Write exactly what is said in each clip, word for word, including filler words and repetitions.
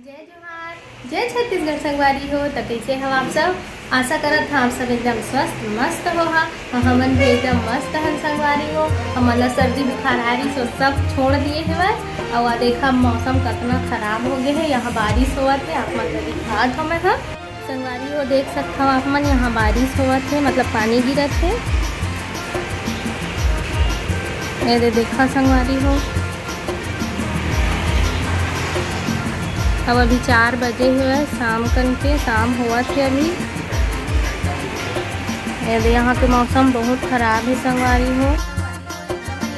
जय जोहार, जय छत्तीसगढ़ संगवारी हो। त कइसे हव आप सब? आशा करत हव आप सब एकदम स्वस्थ मस्त होहा। अउ हमन भी एकदम मस्त हन संगवारी हो। हमन ला सर्दी बुखार आ रहिस, सब छोड़ दिए हवय। अउ आ देखा, मौसम कतना खराब हो गए हे, यहाँ बारिश होवत हे, आप मन ला दिखात हव मैं ह। संगवारी हो, देख सकत हव आप मन, यहाँ बारिश होवत हे, मतलब पानी गिरत हे। ये दे देखा संगवारी हो, अब अभी चार बजे हवय, शाम कन के, शाम होवत हे अभी। ये दे, यहाँ के मौसम बहुत खराब हे संगवारी हो।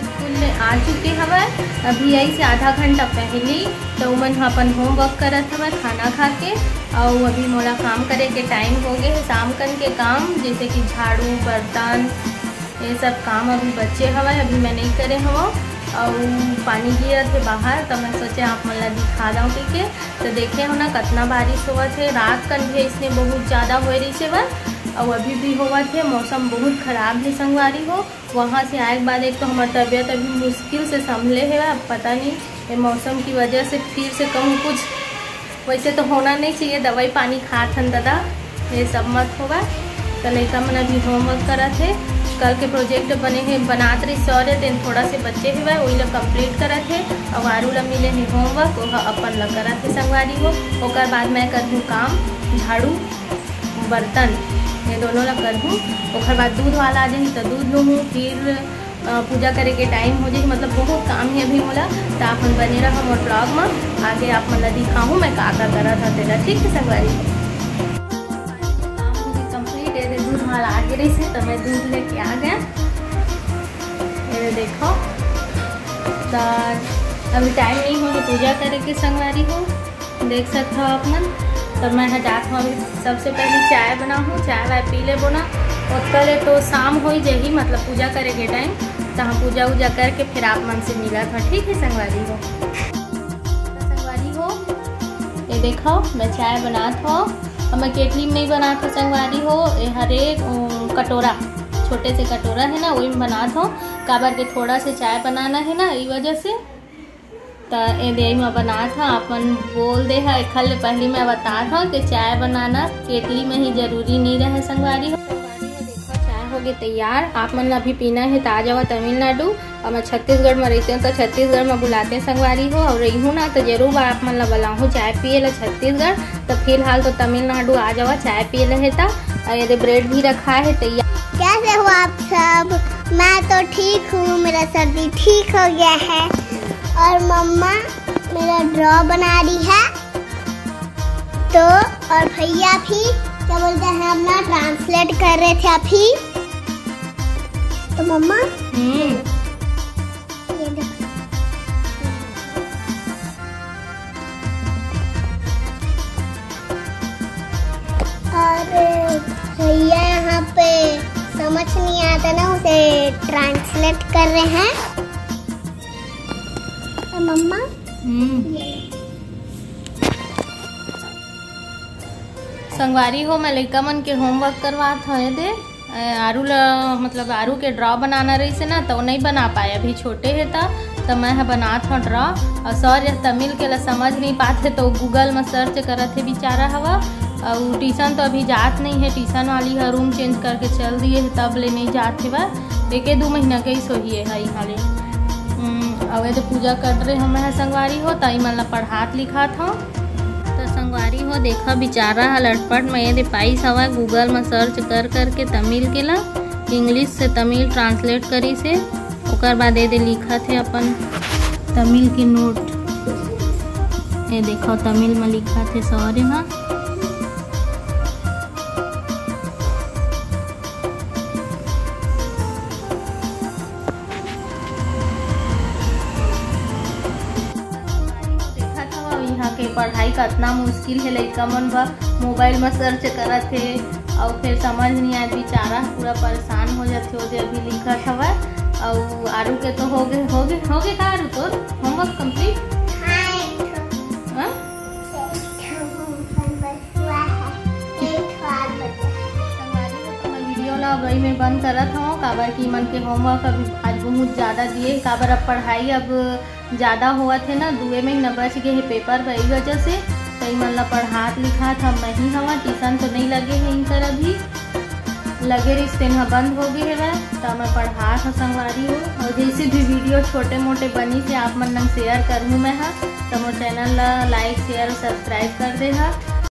स्कूल ले आ चुके हवय, अभी आई से आधा घंटा पहली, त उमन ह अपन होमवर्क करत हवय खाना खा के। अउ अभी मोला काम करे के टाइम हो गए हे, शाम कन के काम, जैसे कि झाड़ू, बर्तन, ये सब काम अभी बचे हवय, अभी मैं नहीं करे हवं। अउ पानी गिरत हे बाहर, त मैं सोचे आप मन ला दिखा दंव कहिके। त देखे हो ना, कतना बारिश होवत हे, रात कन भी अइसने बहुत ज्यादा होए रहिस हवय, अउ अभी भी होवत हे। मौसम बहुत खराब हे संगवारी हो। वहाँ से आए के बाद एक तो हमार तबीयत अभी मुश्किल से संभले हे, अब पता नहीं ये मौसम की वजह से फिर से कहूँ कुछ, वैसे तो होना नहीं चाहिए, दवाई पानी खात हन दादा, ये सब मत होगा। तो लइका मन अभी होमवर्क करत हे, कल के प्रोजेक्ट बने हे, बनात रही सॉरे, तेन थोड़ा से बचे हुए, वही ला कंप्लीट करत हे। अउ आरू ला मिले हे होमवर्क, ओह अपन ला करत हे संगवारी हो। ओकर बाद मैं करहूँ काम, झाड़ू, बर्तन, ये दोनों ला करहूँ। ओकर बाद दूध वाला आ जाही त दूध लूहूँ, फिर, अ, पूजा करे के टाइम हो जाही, मतलब बहुत काम हे अभी मोला। त आप मन बने रहा मोर ब्लॉग म, आगे आप मन ला दिखाहूँ मैं का का करत हव तेला, ठीक हे संगवारी? काम हो गई कंप्लीट, ये दे दूध वाला आगे रहिस हे त मैं दूध लेके आ गया। ये दे देखो, त अभी टाइम नहीं हो पूजा करे के संगवारी हो। देख सकत हव आप मन। त मैं ह जात हव अभी, सबसे पहले चाय बनाहूँ, चाय वाय पी लेबो ना, ओतका ले तो शाम हो ही जाही, मतलब पूजा करे के टाइम। त हम पूजा उजा करके फिर आप मन से मिलत हव, ठीक हे संगवारी हो? त संगवारी हो, ये देखो, मैं चाय बनात हव, अब मैं केटली में नहीं बनात हव संगवारी हो, ये हरे, अ, कटोरा, छोटे से कटोरा हे ना, वही में बनात हव, काबर के थोड़ा से चाय बनाना हे ना, ई वजह से। त ए दे एमा बनात हव, आप मन बोल दे हव, एखर ले पहिली मैं बतात हव कि चाय बनाना केटली में ही जरूरी नइ रहय संगवारी हो। संगवारी हो, देखो, चाय होगे तैयार। आप मन ला अभी पीना हे त आ जावा तमिलनाडु, अउ मैं छत्तीसगढ़ में रहितेंव त छत्तीसगढ़ में बुलातेंव संगवारी हो, अउ रहिहूँ ना त जरूर आप मन ला बलाहूँ चाय पिए ला छत्तीसगढ़। त फिलहाल तो तमिलनाडु आ जावा चाय पिए ला हे त। अउ ये दे ब्रेड भी रखा हे तैयार। कैसे हो आप सब? मैं तो ठीक हूँ, मेरा सर्दी ठीक हो गया है। और मम्मा मेरा ड्रॉ बना रही है। तो और भैया भी, क्या बोलते हैं, अपना ट्रांसलेट कर रहे थे अभी। तो मम्मा, हम्म। ये देखो। और भैया यहाँ पे समझ नहीं आता ना, उसे ट्रांसलेट कर रहे हैं। और मम्मा, हम्म। ये संगवारी हो, मैं लइका मन के होमवर्क करवात हव। ये दे, अ, आरू ल, मतलब, आरू के ड्रॉ बनाना रहिस हे ना, त वो नइ बना पाए, अभी छोटे हे त, त मैं ह बनात हव ड्रॉ। अउ सर यह तमिल के ल समझ नइ पात हे, त वो गूगल म सर्च करत हे बिचारा हवा। अउ ट्यूशन तो अभी जात नइ हे, ट्यूशन वाली ह रूम चेंज करके चल दिए हे, तब ले नइ जात हे बा। एके दू महीना गइस होही ये ह इहाँ ले। हम्म, अउ ये दे पूजा कर रहे हव मैं ह संगवारी हो, त इमन ल पढ़ात लिखात हव। त संगवारी हो, देखा, बिचारा ह लटपट म ये दे पाइस हवय, गूगल म सर्च कर कर के तमिल के ला इंग्लिश से तमिल ट्रांसलेट करिस हे। ओकर बाद ये दे लिखत हे अपन तमिल के नोट। ये देखो, तमिल म लिखत हे सर ह। देखत हव, इहाँ के पढ़ाई कतना मुश्किल हे, लइका मन बर मोबाइल म सर्च करत हे, अउ फिर समझ नइ आए, बिचारा पूरा परेशान हो जाथे। ओदे अभी लिखत हवय, अउ आरू के तो होगे, होगे, होगे का आरू तोर होमवर्क कंप्लीट? हाँ, एक ठो। हाँ? एक ठो होमवर्क बस हुआ है, एक ठो और बचा है। संगवारी हो, तो मैं वीडियो ला अब एही में बंद करत हव, काबर कि मन के होमवर्क अभी आज बहुत ज्यादा दिए, काबर अब पढ़ाई अब ज्यादा होवत हे ना, दुए महीना बच गए हे पेपर बर, एही वजह से। इमन ला पढ़ात लिखात हम मैं ही हवा, ट्यूशन तो नहीं लगे हे इनकर अभी, लगे रहिस तेन ह बंद हो गे हवय, त मैं पढ़ात ह संगवारी हो। और जैसे भी वीडियो छोटे मोटे बनी से आप मन नंग शेयर करहूँ मैं ह, त मोर चैनल ला लाइक, शेयर और सब्सक्राइब कर दे हा।